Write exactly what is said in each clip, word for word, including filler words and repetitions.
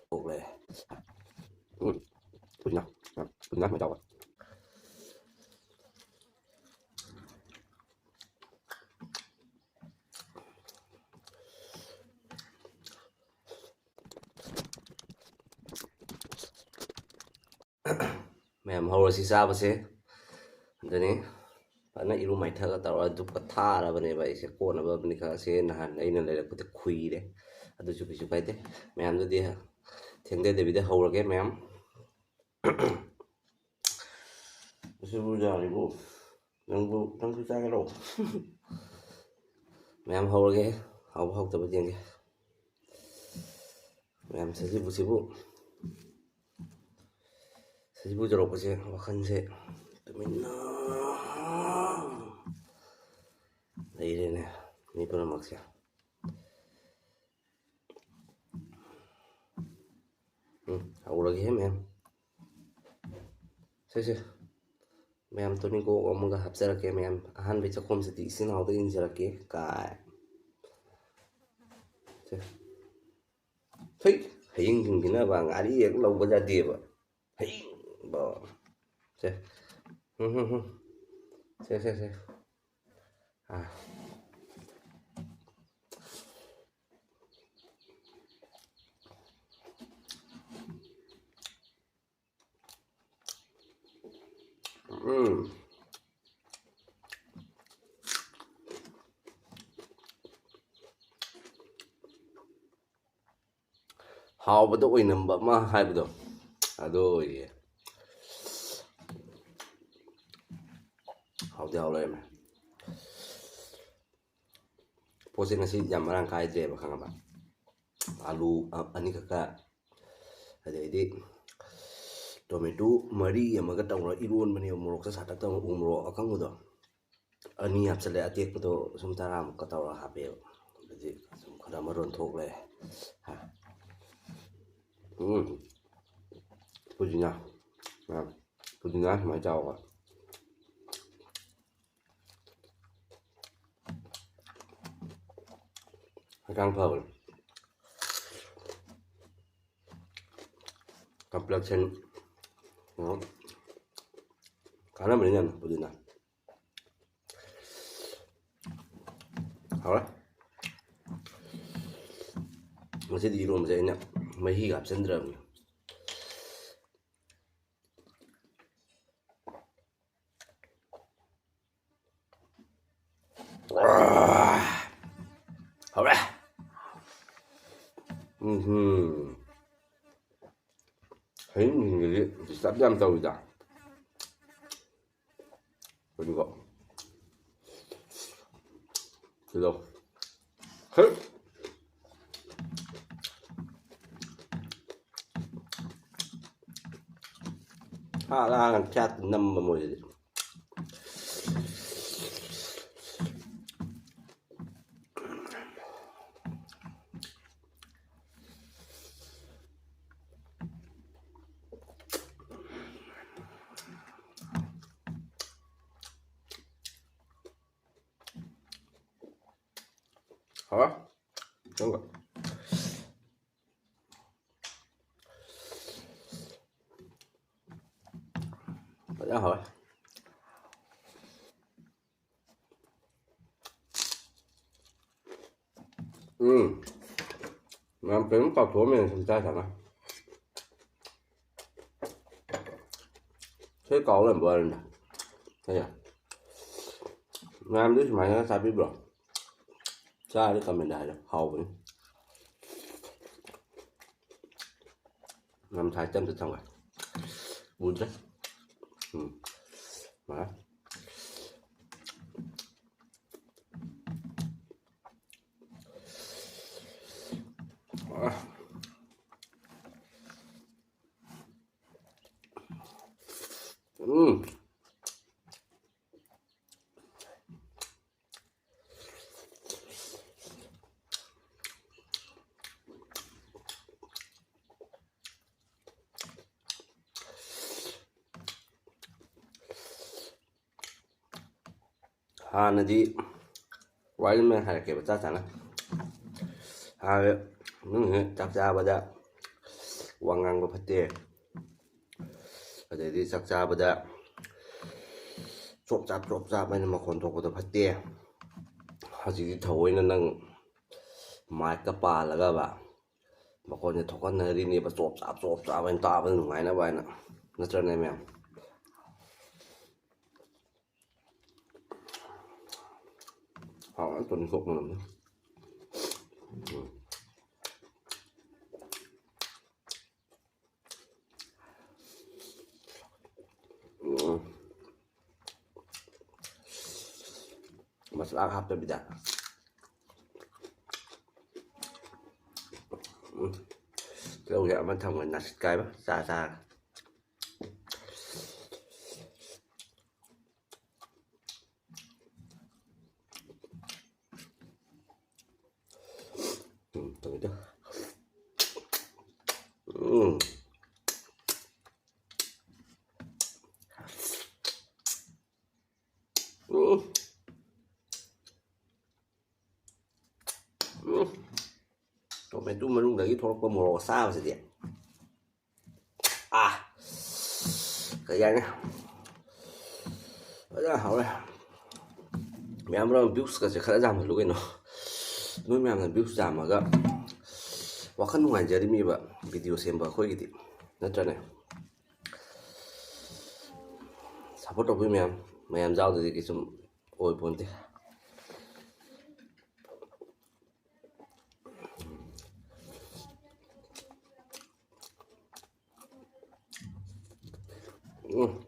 ꯊꯣꯛꯂꯦ꯫ ꯎꯝ꯫ ꯄꯨꯗꯤꯅꯥ꯫ ꯄꯨꯗꯤꯅꯥ ꯁꯨꯃꯥꯏꯅ ꯇꯧꯕ꯫ ꯃꯌꯥꯝ ꯍꯧꯔꯁꯤ ꯆꯥꯕꯁꯦ꯫ ꯑꯗꯨꯅꯤ ꯐꯖꯅ ꯏꯔꯨ ꯃꯥꯏꯊꯒ ꯇꯧꯔꯒ ꯙꯨꯞꯀ ꯊꯥꯔꯕꯅꯦꯕ ꯑꯩꯁꯦ꯫ ꯀꯣꯟꯅꯕ ꯑꯃꯅꯤ ꯈꯔꯁꯦ ꯅꯍꯥꯟ ꯑꯩꯅ ꯂꯩꯔꯛꯄꯗ ꯈꯨꯏꯔꯦ꯫ ꯑꯗꯨꯁꯨ ꯀꯩꯁꯨ ꯀꯥꯏꯗꯦ꯫ ꯃꯌꯥꯝꯗꯨꯗꯤ ꯊꯦꯡꯊꯗꯕꯤꯗ ꯍꯧꯔꯒꯦ ꯃꯌꯥꯝ꯫ ꯃꯁꯤꯕꯨ ꯌꯥꯔꯤꯕꯣ? ꯅꯪꯕꯨ, ꯅꯪꯁꯨ ꯆꯥꯒꯦꯔꯣ? ꯃꯌꯥꯝ ꯍꯧꯔꯒꯦ, ꯍꯥꯎꯕ ꯍꯥꯎꯇꯕ ꯌꯦꯡꯒꯦ꯫ ꯃꯌꯥꯝ ꯁꯖꯤꯕꯨꯁꯤꯕꯨ, ꯁꯖꯤꯕꯨ ꯌꯧꯔꯛꯄꯁꯦ ꯋꯥꯈꯜꯁꯦ ꯇꯨꯃꯤꯟꯅ ꯂꯩꯔꯦꯅꯦ ꯃꯤ ꯄꯨꯝꯅꯃꯛꯁꯦ꯫ ꯎꯝ, ꯍꯧꯔꯒꯦꯍꯦ ꯃꯌꯥꯝ꯫ ꯁꯦ, ꯁꯦ꯫ ꯃꯌꯥꯝ ꯇꯨꯅꯤꯡꯈꯣꯛ ꯑꯃꯒ ꯍꯥꯞꯆꯔꯛꯀꯦ ꯃꯌꯥꯝ꯫ ꯑꯍꯥꯟꯕꯒꯤ ꯆꯥꯛꯈꯨꯝꯁꯤꯗꯤ ꯏꯆꯤꯟ ꯏꯅꯥꯎꯗ ꯏꯟꯖꯔꯛꯀꯦ꯫ ꯀꯥꯏ꯫ ꯁꯦ꯫ ꯍꯩ, ꯍꯌꯤꯡ ꯍꯤꯡꯈꯤꯅꯕ ꯉꯥꯔꯤ ꯍꯦꯛ ꯂꯧꯕ ꯌꯥꯗꯦꯕ꯫ ꯍꯌꯤꯡ ꯕꯣ꯫ ꯁꯦ꯫ ꯍꯨꯝ, ꯍꯨꯝ, ꯍꯨꯝ꯫ ꯁꯦ, ꯁꯦ, ꯁꯦ꯫ ꯑꯥ꯫ ꯎꯝ꯫ ꯍꯥꯎꯕꯗ ꯑꯣꯏꯅꯝꯕ ꯑꯃ ꯍꯥꯏꯕꯗꯣ ꯑꯗꯨ ꯑꯣꯏꯌꯦ꯫ ꯍꯥꯎꯗꯤ ꯍꯥꯎ ꯂꯩꯔꯝꯃꯦ꯫ ꯄꯣꯠꯁꯦ ꯉꯁꯤ ꯌꯥꯝ ꯃꯔꯥꯡ ꯀꯥꯏꯗ꯭ꯔꯦꯕ, ꯈꯪꯉꯕ? ꯑꯂꯨ ꯑ-, ꯑꯅꯤꯈꯛꯀ, ꯑꯗꯩꯗꯤ ꯇꯣꯃꯦꯇꯣ ꯃꯔꯤ ꯑꯃꯒ ꯇꯧꯔ ꯏꯔꯣꯟꯕꯅꯦꯕ, ꯃꯣꯔꯣꯛꯇ ꯁꯥꯇꯛ ꯇꯧꯔ ꯎ ꯃꯣꯔꯣꯛ ꯑꯀꯪꯕꯗꯣ꯫ ꯑꯅꯤ ꯍꯥꯞꯆꯤꯜꯂꯦ, ꯑꯇꯦꯛꯄꯗꯣ ꯁꯨꯝ ꯇꯔꯥꯃꯨꯛꯀ ꯇꯧꯔꯒ ꯍꯥꯞꯄꯦꯕ꯫ ꯑꯗꯨꯗꯤ ꯁꯨꯝ ꯈꯔ ꯃꯔꯣꯟ ꯊꯣꯛꯂꯦ꯫ ꯍꯥ꯫ ꯎꯝ꯫ ꯄꯨꯗꯤꯅꯥ꯫ ꯑ, ꯄꯨꯗꯤꯅꯥ ꯁꯨꯃꯥꯏꯅ ꯆꯥꯎꯕ꯫ ꯍꯛꯆꯥꯡ ꯐꯕꯅꯤ꯫ Complexion, ꯀꯩꯅꯣ, ꯀꯥꯟꯅꯕꯅꯤ ꯌꯥꯝꯅ ꯄꯨꯗꯤꯅ꯫ ꯍꯥꯎꯔꯦ꯫ ꯉꯁꯤꯗꯤ ꯏꯔꯣꯝꯕꯁꯦ ꯑꯩꯅ ꯃꯍꯤꯒ ꯍꯥꯞꯆꯤꯟꯗ꯭ꯔꯕꯅꯤ꯫ ꯍꯥꯎꯔꯦ꯫ ꯎꯝꯍꯨꯝ꯫ ꯍꯌꯤꯡ ꯅꯨꯡꯊꯤꯟꯒꯤꯗꯤ disturb ꯌꯥꯝ ꯇꯧꯋꯤꯗ꯫ ꯑꯗꯨꯒ ꯁꯤꯗꯣ꯫ ꯍꯦꯛ ꯁꯥ ꯂꯥꯡꯉ ꯆꯥꯛ ꯅꯝꯕ ꯃꯣꯏꯗꯗꯤ꯫ ꯍꯥꯎꯔꯦ꯫ ꯆꯪꯒ꯫ ꯐꯖꯅ ꯍꯥꯎꯔꯦ꯫ ꯎꯝ꯫ ꯃꯌꯥꯝ ꯀꯩꯅꯣꯝ ꯀꯥꯎꯊꯣꯛꯑꯝꯃꯦ ꯁꯨꯝ ꯆꯥ ꯆꯥꯅ꯫ ꯁꯣꯏ ꯀꯥꯎ ꯂꯩꯔꯝꯕ ꯋꯥꯅꯤꯗ꯫ ꯑꯌꯥ꯫ ꯃꯌꯥꯝꯗꯤ ꯁꯨꯃꯥꯏꯅ ꯆꯥꯕꯤꯕ꯭ꯔꯣ? ꯆꯥꯔꯗꯤ comment ꯍꯥꯏꯔꯣ꯫ ꯍꯥꯎꯕꯅꯤ꯫ ꯌꯥꯝ ꯁꯥꯏ, ꯇꯞ ꯇꯞ ꯊꯝꯒꯦ꯫ ꯎꯗ꯭ꯔꯦ꯫ ꯎꯝ꯫ ꯃꯥ꯫ ꯎꯝ꯫ ꯍꯥꯟꯅꯗꯤ ꯋꯥꯔꯤ ꯑꯃ ꯍꯥꯏꯔꯛꯀꯦꯕ, ꯆꯥ ꯆꯥꯅ꯫ ꯍꯥꯟꯅ ꯃꯤꯁꯤꯡꯁꯦ ꯆꯥꯛ ꯆꯥꯕꯗ ꯋꯥ ꯉꯥꯡꯕ ꯐꯠꯇꯦ꯫ ꯑꯗꯩꯗꯤ ꯆꯥꯛ ꯆꯥꯕꯗ ꯆꯣꯞ ꯆꯥꯞ ꯆꯣꯞ ꯆꯥꯞ ꯍꯥꯏꯅ ꯃꯈꯣꯟ ꯊꯣꯛꯄꯗꯣ ꯐꯠꯇꯦ꯫ ꯍꯧꯖꯤꯛꯇꯤ ꯊꯑꯣꯏꯅ ꯅꯪ ꯃꯥꯏꯛꯀ ꯄꯥꯜꯂꯒꯕ ꯃꯈꯣꯟꯁꯦ ꯊꯣꯛꯍꯟꯅꯔꯤꯅꯦꯕ, ꯆꯣꯞ ꯆꯥꯞ ꯆꯣꯞ ꯆꯥꯞ ꯍꯥꯏꯅ ꯇꯥꯕꯗ ꯅꯨꯡꯉꯥꯏꯅꯕ ꯍꯥꯏꯅ, ꯅꯠꯇ꯭ꯔꯅꯦ ꯃꯌꯥꯝ? ꯍꯥꯎꯔ ꯇꯣꯅꯤꯡꯈꯣꯛ ꯃꯅꯝꯗꯣ꯫ ꯎꯝ꯫ ꯎꯝ꯫ ꯃꯁꯂꯥ ꯍꯥꯞꯇꯕꯤꯗ꯫ ꯎꯝ꯫ ꯇꯤꯜꯍꯧꯁꯦ ꯑꯃ ꯊꯝꯒ ꯅꯥꯁꯤꯠ ꯀꯥꯏꯕ ꯆꯥ ꯆꯥꯔꯒ꯫ ꯎꯝ, ꯇꯧꯗꯦ꯫ ꯎꯝ꯫ ꯎꯝ꯫ ꯎꯝ꯫ ꯇꯣꯃꯦꯇꯣ ꯃꯅꯨꯡꯗꯒꯤ ꯊꯣꯛꯂꯛꯄ ꯃꯣꯔꯣꯛ ꯑꯁꯥꯕꯁꯤꯗꯤ꯫ ꯑꯥ꯫ ꯀꯩ ꯍꯥꯏꯅꯤ? ꯐꯖꯅ ꯍꯥꯎꯔꯦ꯫ ꯃꯌꯥꯝ ꯑꯃ views ꯀꯁꯦ ꯈꯔ ꯌꯥꯝꯍꯜꯂꯨ ꯀꯩꯅꯣ꯫ ꯅꯣꯏ ꯃꯌꯥꯝꯅ views ꯌꯥꯝꯃꯒ ꯋꯥꯈꯜ ꯅꯨꯡꯉꯥꯏꯖꯔꯤꯃꯤꯕ video ꯁꯦꯝꯕ ꯑꯩꯈꯣꯏꯒꯤꯗꯤ꯫ ꯅꯠꯇ꯭ꯔꯅꯦ? Support ꯇꯧꯕꯤꯌꯨ ꯃꯌꯥꯝ꯫ ꯃꯌꯥꯝ ꯌꯥꯎꯗ꯭ꯔꯗꯤ ꯀꯩꯁꯨꯝ ꯑꯣꯏꯄꯣꯟꯇꯦ꯫ ꯎꯝ꯫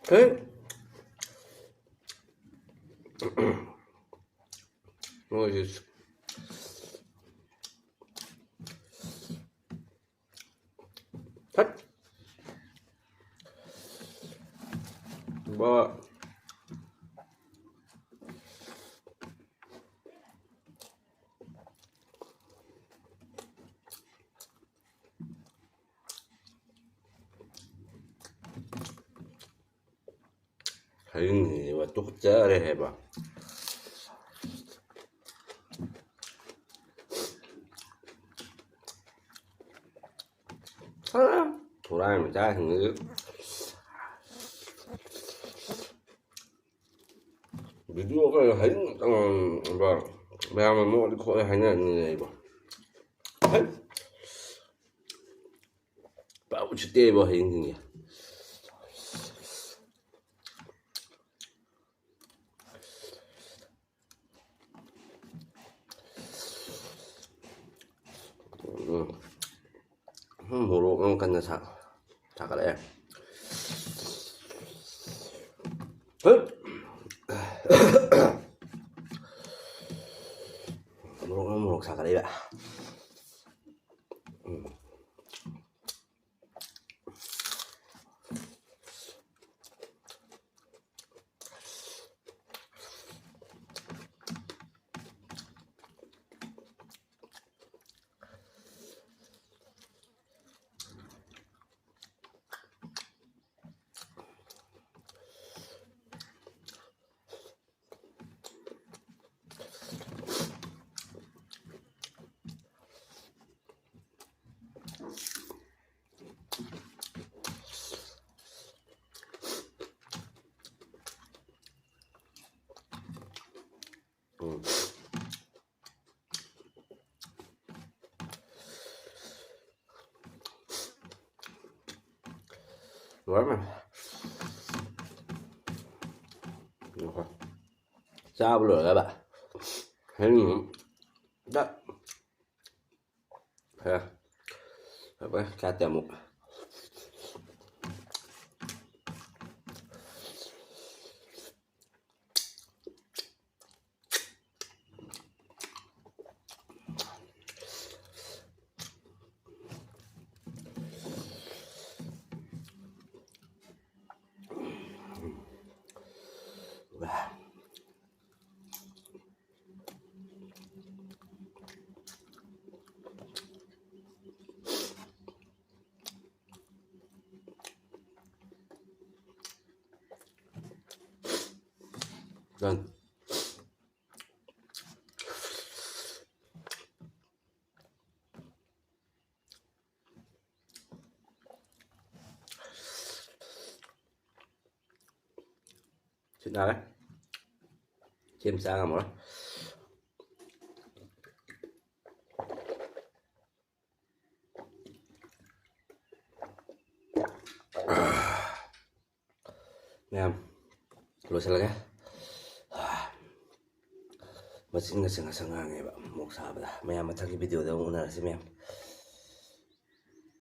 ꯍꯦ꯫ ꯃꯣꯏꯁꯦ꯫ ꯍꯠ꯫ ꯕꯥ꯫ ꯍꯌꯨꯝꯅꯦꯕ ꯇꯨꯀꯠꯆꯔꯦ ꯍꯥꯏꯕ꯫ ꯊꯣꯔꯥꯏ ꯃꯆꯥꯁꯤꯡꯁꯤ ꯚꯤꯗꯤꯑꯣ ꯈꯔ ꯍꯌꯨꯝ ꯇꯧꯔꯝꯕ ꯃꯌꯥꯝꯅ ꯅꯣꯛꯑꯦ ꯈꯣꯠꯂꯦ ꯍꯥꯏꯅꯔꯅꯤꯅꯦ ꯑꯩꯕꯣ꯫ ꯍꯩ꯫ ꯄꯥꯎ ꯎꯁꯤꯠꯇꯦꯕꯣ ꯍꯌꯦꯡꯁꯤꯡꯁꯦ꯫ ꯎꯝ꯫ ꯎꯝ, ꯃꯣꯔꯣꯛ ꯑꯃ ꯀꯟꯅ ꯁꯥ-, ꯁꯥꯒꯠꯂꯛꯑꯦ꯫ ꯍꯩ! ꯃꯣꯔꯣꯛ ꯑꯃ ꯃꯣꯔꯣꯛ ꯁꯥꯒꯠꯂꯛꯏꯕ꯫ ꯎꯝ꯫ ꯎꯝ꯫ ꯂꯣꯏꯔꯝꯃꯦ꯫ ꯉꯥꯏꯈꯣ꯫ ꯆꯥꯕ ꯂꯣꯏꯔꯒ ꯍꯌꯦꯡ ꯑꯃꯨꯛ ꯆꯥ-, ꯍꯦ꯫ ꯐꯔꯦ, ꯐꯔꯦ, ꯆꯥꯇꯦ ꯑꯃꯨꯛ꯫ Done. ꯁꯤ ꯅꯥꯔꯦ꯫ ꯁꯤ ꯑꯃ ꯆꯥ ꯉꯝꯃꯔꯣꯏ꯫ ꯃꯌꯥꯝ, ꯂꯣꯏꯁꯤꯜꯂꯒꯦ꯫ ꯃꯆꯤꯟꯒꯁꯦ ꯉꯁꯪ ꯉꯥꯡꯉꯦꯕ ꯃꯣꯔꯣꯛ ꯁꯥꯕꯗ꯫ ꯃꯌꯥꯝ, ꯃꯊꯪꯒꯤ videoꯗ ꯑꯃꯨꯛ ꯎꯅꯔꯁꯤ ꯃꯌꯥꯝ꯫